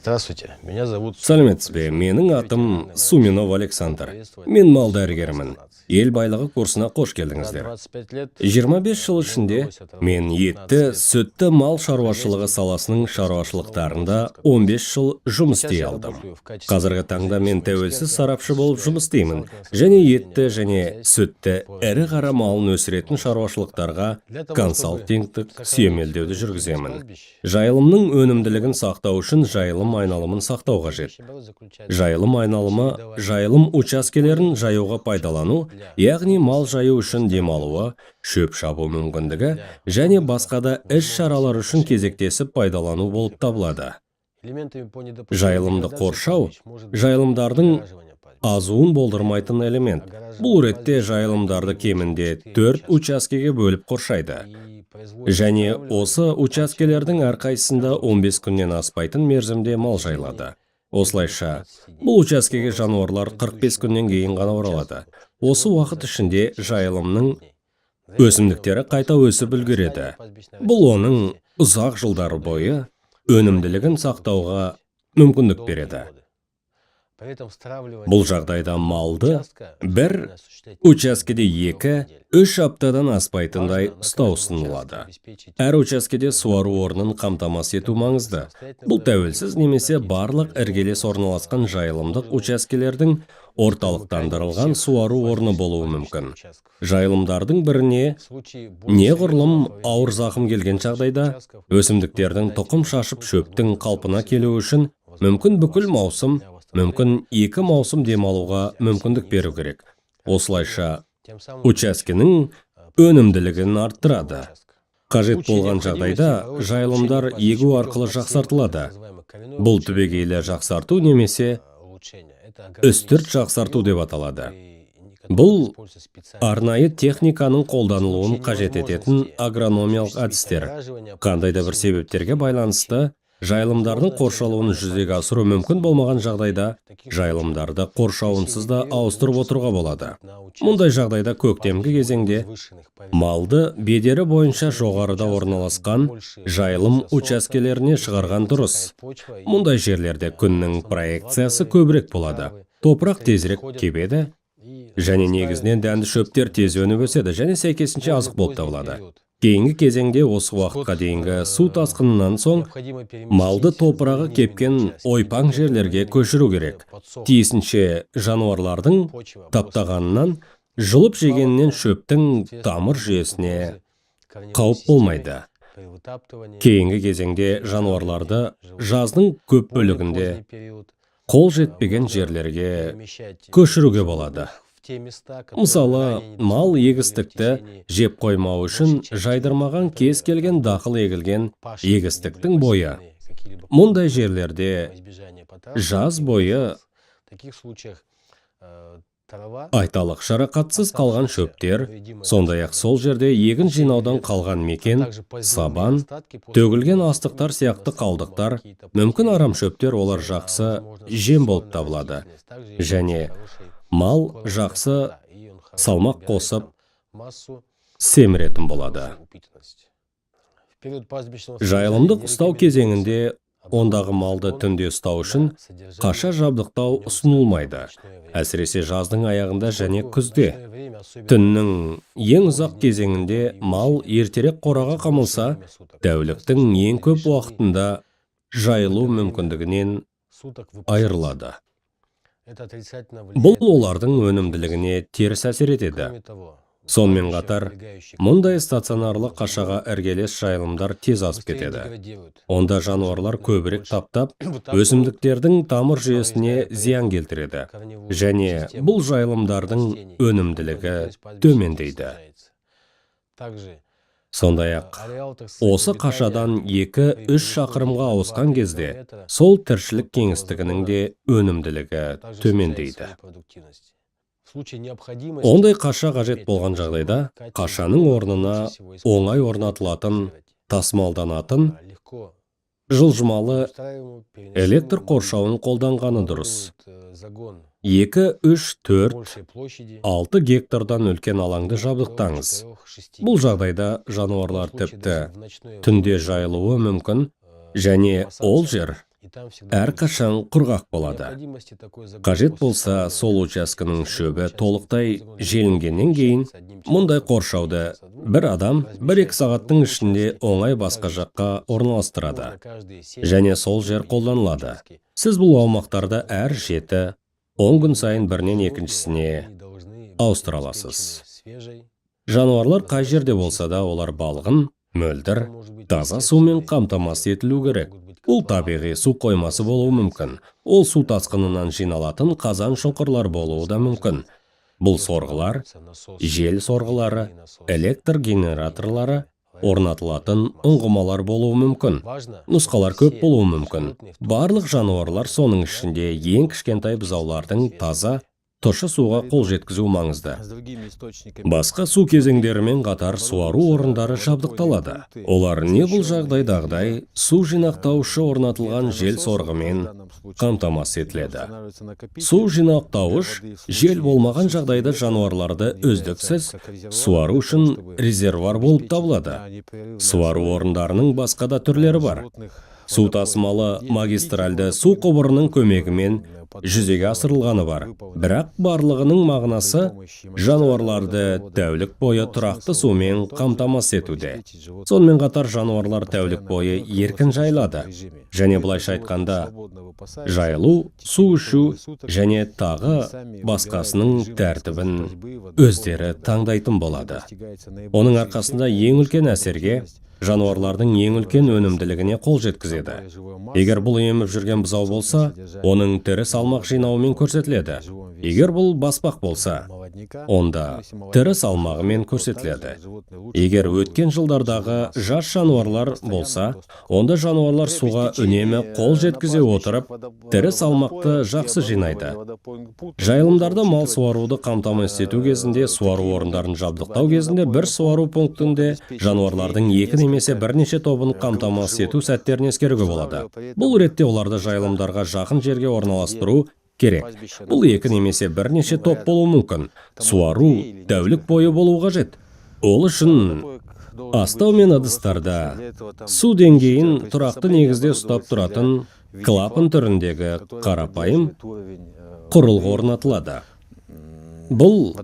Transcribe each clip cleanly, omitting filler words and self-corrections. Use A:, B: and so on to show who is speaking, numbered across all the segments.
A: Здравствуйте, меня зовут
B: Сәлеметсіз бе, менің атым Суминов Александр. Мен мал дәрігерімін. Ел байлығы курсына қош келдіңіздер.
A: 25 лет
B: 25 жыл ішінде мен етті, сүтті мал шаруашылығы саласының шаруашылықтарында 15 жыл жұмыс істей алдым. Қазіргі таңда мен тәуелсіз сарапшы болып жұмыс істеймін және етті және сүтті ірі қара малын өсіретін шаруашылықтарға консалтингтік сүйемелдеуді жүргіземін. Жайылымның өнімділігін сақтау үшін жайылым айналымын сақтау қажет. Жайылым айналымы жайылым учаскелерін жаюға пайдалану, яғни мал жаю үшін демалуы, шөп шабу мүмкіндігі және басқа да іс-шаралар үшін кезектесіп пайдалану болып табылады.
A: Жайылымды қоршау
B: жайылымдардың азуын болдырмайтын элемент. Бұл ретте жайылымдарды кемінде төрт учаскеге бөліп қоршайды. Және осы учаскелердің әрқайсысында 15 күннен аспайтын мерзімде мал жайылады. Осылайша, бұл учаскеге жануарлар 45 күннен кейін ғана оралады. Осы уақыт ішінде жайылымның өсімдіктері қайта өсіп үлгереді. Бұл оның ұзақ жылдар бойы өнімділігін сақтауға мүмкіндік береді. Бұл жағдайда малды бір учаскеде 2-3 аптадан аспайтындай ұстау ұсынылады. Әр учаскеде суару орнын қамтамасыз ету маңызды. Бұл тәуелсіз немесе барлық іргелес орналасқан жайылымдық учаскелердің орталықтандырылған суару орны болуы мүмкін. Жайылымдардың біріне неғұрлым ауыр зақым келген жағдайда, өсімдіктердің тұқым шашып, шөптің қалпына келуі үшін мүмкін бүкіл маусым, мүмкін 2 маусым демалуға мүмкіндік беру керек. Осылайша, учаскенің өнімділігін арттырады. Қажет болған жағдайда жайылымдар егу арқылы жақсартылады. Бұл түбегейлі жақсарту немесе үстірт жақсарту деп аталады. Бұл арнайы техниканың қолданылуын қажет ететін агрономиялық әдістер. Қандай да бір себептерге байланысты жайылымдардың қоршалуын жүзеге асыру мүмкін болмаған жағдайда, жайылымдарды қоршауынсыз да ауыстырып отыруға болады. Мұндай жағдайда көктемгі кезеңде малды бедері бойынша жоғарыда орналасқан жайылым учаскелеріне шығарған дұрыс. Мұндай жерлерде күннің проекциясы көбірек болады. Топырақ тезірек кебеді және негізінен дәнді шөптер тез өніп өседі және сәйкесінше азық болып табылады. Кейінгі кезеңде, осы уақытқа дейінгі су тасқынынан соң, малды топырағы кепкен ойпаң жерлерге көшіру керек. Тиісінше, жануарлардың таптағанынан, жұлып жегенінен шөптің тамыр жүйесіне қауіп болмайды. Кейінгі кезеңде жануарларды жаздың көп бөлігінде қол жетпеген жерлерге көшіруге болады. Мысалы, мал егістікті жеп қоймау үшін жайдырмаған кез келген дақыл егілген егістіктің бойы. Мұндай жерлерде жаз бойы, айталық, жарақатсыз қалған шөптер, сондай-ақ сол жерде егін жинаудан қалған мекен, сабан, төгілген астықтар сияқты қалдықтар, мүмкін арам шөптер, олар жақсы жем болып табылады және мал жақсы салмақ қосып, семіретін болады. Жайылымдық ұстау кезеңінде ондағы малды түнде ұстау үшін қаша жабдықтау ұсынылмайды, әсіресе жаздың аяғында және күзде. Түннің ең ұзақ кезеңінде мал ертерек қораға қамалса, тәуліктің ең көп уақытында жайылу мүмкіндігінен айырылады. Бұл олардың өнімділігіне теріс әсер етеді. Сонымен қатар, мұндай стационарлы қашаға іргелес жайылымдар тез азып кетеді. Онда жануарлар көбірек таптап, өсімдіктердің тамыр жүйесіне зиян келтіреді және бұл жайылымдардың өнімділігі төмендейді. Сондай-ақ, осы қашадан 2-3 шақырымға ауысқан кезде сол тіршілік кеңістігінің де өнімділігі төмендейді. Ондай қаша қажет болған жағдайда, қашаның орнына оңай орнатылатын, тасымалданатын, жылжымалы электр қоршауын қолданғаны дұрыс. 2, 3, 4, 6 гектардан үлкен алаңды жабдықтаңыз. Бұл жағдайда жануарлар тіпті түнде жайылуы мүмкін және ол жер Әрқашан құрғақ болады. Қажет болса, сол учаскенің шөбі толықтай желінгеннен кейін мұндай қоршауды бір адам 1-2 сағаттың ішінде оңай басқа жаққа орналастырады және сол жер қолданылады. Сіз бұл аумақтарды әр 7-10 күн сайын бірінен екіншісіне ауыстыра аласыз. Жануарлар қай жерде болса да, олар балғын, мөлдір, таза сумен қамтамасыз етілу керек. Бұл табиғи су қоймасы болуы мүмкін. Ол су тасқынынан жиналатын қазан шұңқырлар болуы да мүмкін. Бұл сорғылар, жел сорғылары, электр генераторлары орнатылатын ұңғымалар болуы мүмкін. Нұсқалар көп болуы мүмкін. Барлық жануарлар, соның ішінде ең кішкентай бұзаулардың таза, тұщы суға қол жеткізу маңызды. Басқа су кезеңдерімен қатар суару орындары жабдықталады. Олар не бұл жағдайдағыдай су жинақтаушы орнатылған жел сорғымен қамтамасыз етіледі. Су жинақтауыш жел болмаған жағдайда жануарларды үздіксіз суару үшін резервуар болып табылады. Суару орындарының басқа да түрлері бар. Су тасымалы магистральды су құбырының көмегімен жүзеге асырылғаны бар. Бірақ барлығының мағынасы жануарларды тәулік бойы тұрақты сумен қамтамасыз етуде. Сонымен қатар жануарлар тәулік бойы еркін жайылады. Және былайша айтқанда, жайылу, су ішу және тағы басқасының тәртібін өздері таңдайтын болады. Оның арқасында ең үлкен әсерге, жануарлардың ең үлкен өнімділігіне қол жеткізеді. Егер бұл еміп жүрген бұзау болса, оның тірі салмақ жинауымен көрсетіледі. Егер бұл баспақ болса, онда тірі салмағымен көрсетіледі. Егер өткен жылдардағы жас жануарлар болса, онда жануарлар суға үнемі қол жеткізе отырып, тірі салмақты жақсы жинайды. Жайылымдарда мал суаруды қамтамасыз ету кезінде, суару орындарын жабдықтау кезінде бір суару пунктінде жануарлардың екі немесе бірнеше тобын қамтамасыз ету сәттерін ескеруге болады. Бұл ретте оларды жайылымдарға жақын жерге орналастыру керек. Бұл екі немесе бірнеше топ болуы мүмкін. Суару тәулік бойы болуы қажет. Ол үшін астау мен ыдыстарда су деңгейін тұрақты негізде ұстап тұратын клапан түріндегі қарапайым құрылғы орнатылады. Бұл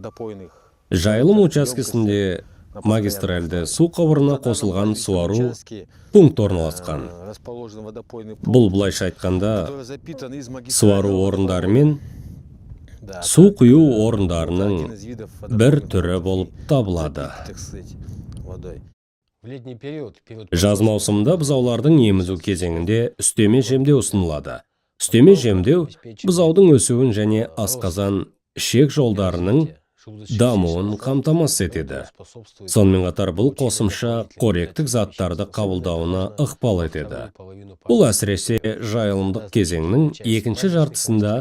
B: жайылым учаскесінде магистральды су құбырына қосылған суару пункт орналасқан. Бұл былайша айтқанда, суару орындары мен су құю орындарының бір түрі болып табылады. Жаз маусымында бұзаулардың емізу кезеңінде үстеме жемдеу ұсынылады. Үстеме жемдеу бұзаудың өсуін және асқазан ішек жолдарының дамуын қамтамасыз етеді. Сонымен қатар бұл қосымша қоректік заттарды қабылдауына ықпал етеді. Бұл әсіресе жайылымдық кезеңнің екінші жартысында,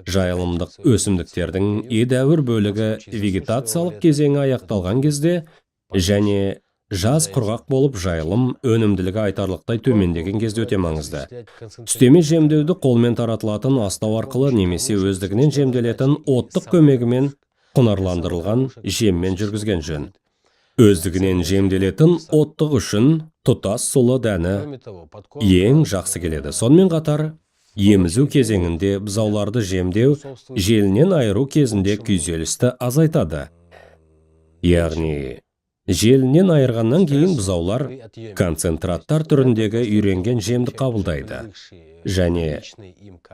B: жайылымдық өсімдіктердің едәуір бөлігі вегетациялық кезеңі аяқталған кезде және жаз құрғақ болып, жайылым өнімділігі айтарлықтай төмендеген кезде өте маңызды. Үстеме жемдеуді қолмен таратылатын астау арқылы немесе өздігінен жемделетін оттық көмегімен құнарландырылған жеммен жүргізген жөн. Өздігінен жемделетін оттық үшін тұтас сұлы дәні ең жақсы келеді. Сонымен қатар емізу кезеңінде бұзауларды жемдеу желінен айыру кезінде күйзелісті азайтады. Яғни желінен айырғаннан кейін бұзаулар концентраттар түріндегі үйренген жемді қабылдайды және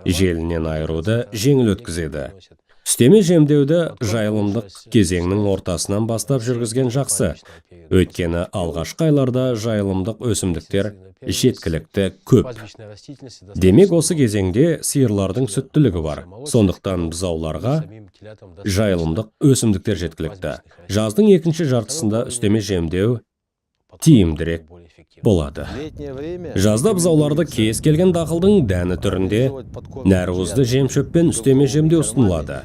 B: желінен айыруды жеңіл өткізеді. Үстеме жемдеуді жайылымдық кезеңнің ортасынан бастап жүргізген жақсы. Өйткені алғашқы айларда жайылымдық өсімдіктер жеткілікті көп. Демек, осы кезеңде сиырлардың сүттілігі бар. Сондықтан бұзауларға жайылымдық өсімдіктер жеткілікті. Жаздың екінші жартысында үстеме жемдеу тиімдірек болады. Жазда бұзауларды кез келген дақылдың дәні түрінде нәруызды жемшөппен үстеме жемдеу ұсынылады.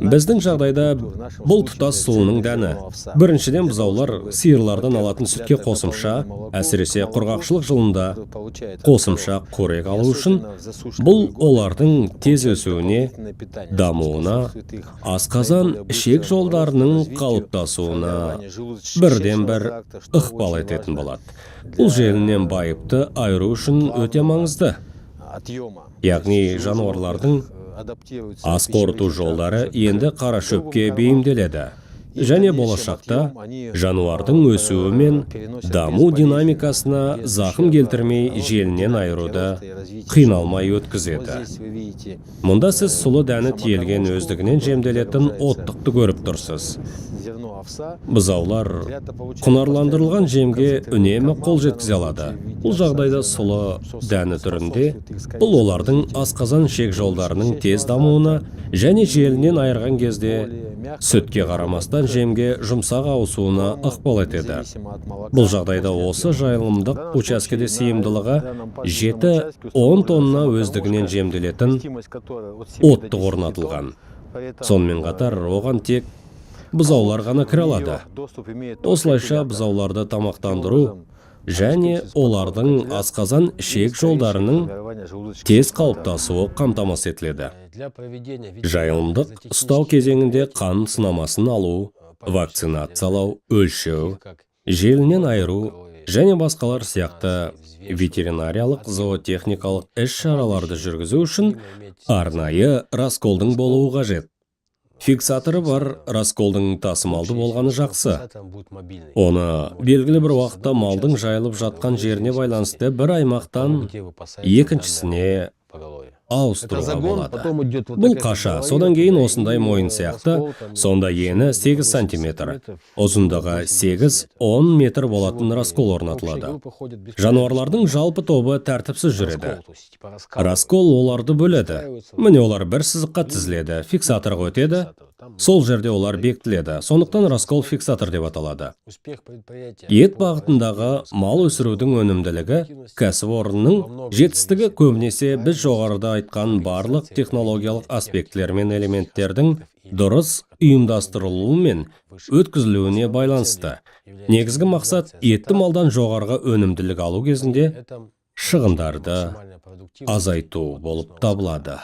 B: Біздің жағдайда бұл тұтас сұлының дәні. Біріншіден, бұзаулар сиырлардан алатын сүтке қосымша, әсіресе құрғақшылық жылында қосымша қорек алу үшін, бұл олардың тез өсуіне, дамуына, асқазан ішек жолдарының қалыптасуына бірден бір ықпал ететін болады. Бұл желіннен байыпты айыру үшін өте маңызды. Яғни жануарлардың ас қорыту жолдары енді қара шөпке бейімделеді және болашақта жануардың өсуі мен даму динамикасына зақым келтірмей, желіннен айыруды қиналмай өткізеді. Мұнда сіз сұлы дәні тиелген өздігінен жемделетін оттықты көріп тұрсыз. Бұзаулар құнарландырылған жемге үнемі қол жеткізе алады. Бұл жағдайда сұлы дәні түрінде. Бұл олардың асқазан ішек жолдарының тез дамуына және желіннен айырған кезде сүтке қарамастан жемге жұмсақ ауысуына ықпал етеді. Бұл жағдайда осы жайылымдық учаскеде сыйымдылығы 7-10 тонна өздігінен жемделетін оттық орнатылған. Сонымен қатар оған тек бұзаулар ғана кіре алады. Осылайша, бұзауларды тамақтандыру және олардың асқазан ішек жолдарының тез қалыптасуы қамтамасыз етіледі. Жайылымдық ұстау кезеңінде қан сынамасын алу, вакцинациялау, өлшеу, желіннен айыру және басқалар сияқты ветеринариялық, зоотехникалық іс-шараларды жүргізу үшін арнайы расколдың болуы қажет. Фиксаторы бар расколдың тасымалды болғаны жақсы. Оны белгілі бір уақытта малдың жайылып жатқан жеріне байланысты бір аймақтан екіншісіне ауыстыруға болады. Бұл қаша, содан кейін осындай мойын сияқты. Сонда ені 8 сантиметр, ұзындығы 8-10 метр болатын раскол орнатылады. Жануарлардың жалпы тобы тәртіпсіз жүреді. Раскол оларды бөледі. Міне, олар бір сызыққа тізіледі, фиксаторға өтеді, сол жерде олар бекітіледі. Сондықтан раскол фиксатор деп аталады. Ет бағытындағы мал өсірудің өнімділігі, кәсіпорынның жетістігі көбінесе біз жоғарыда айтқан барлық технологиялық аспектілер мен элементтердің дұрыс ұйымдастырылуы мен өткізілуіне байланысты. Негізгі мақсат – етті малдан жоғарғы өнімділік алу кезінде шығындарды азайту болып табылады.